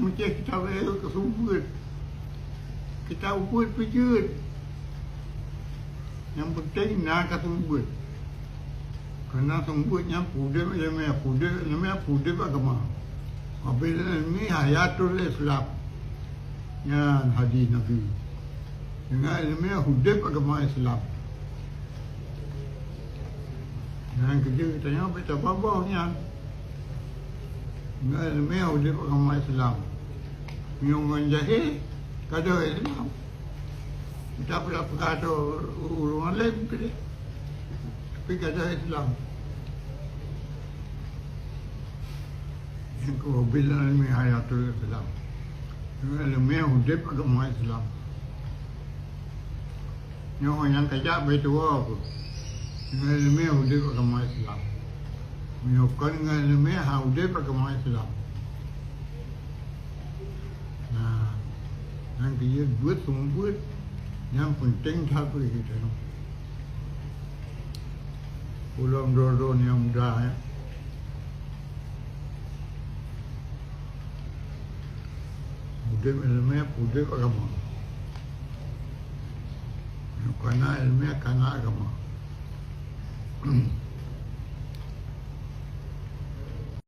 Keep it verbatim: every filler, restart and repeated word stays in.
Meucéh kita beu keu seumeubeuet. Kita ubeuet peue jeuet. Nyang peunteng na ka seumeubeuet. Karena seumeubeuet nyan udeb ileumèe, udeb ileumèe, udeb agama. Apabila ileumèe hayatul Islam. Nyan hadis Nabi. Dengan ileumèe udeb agama Islam. Nyan keujeuet geutanyoe bèk tababah nyan. Ngon ileumèe udeb agama Islam. Meunyoe ngon jahé, gadôh Islam. Entah peugah-peugah atau ureueng laén keudeh. Tapi gadôh Islam. Nyang keu bil ileumèe hayatul Islam. Ngon ileumèe udeb agama Islam. Nyoe nyang kajak beutuwo keuh. Ngon ileumèe udeb agama Islam. Meunyoe kon ngon ileumèe hana udeb agama Islam. Nah, nyang keujeuet beuet seumeubeuet nyang peunteng that bagi geutanyoe. Ulôn droe-droe nyang muda, ya. Udeb ileumèe, udeb agama. Kana ileumèe, kana agama.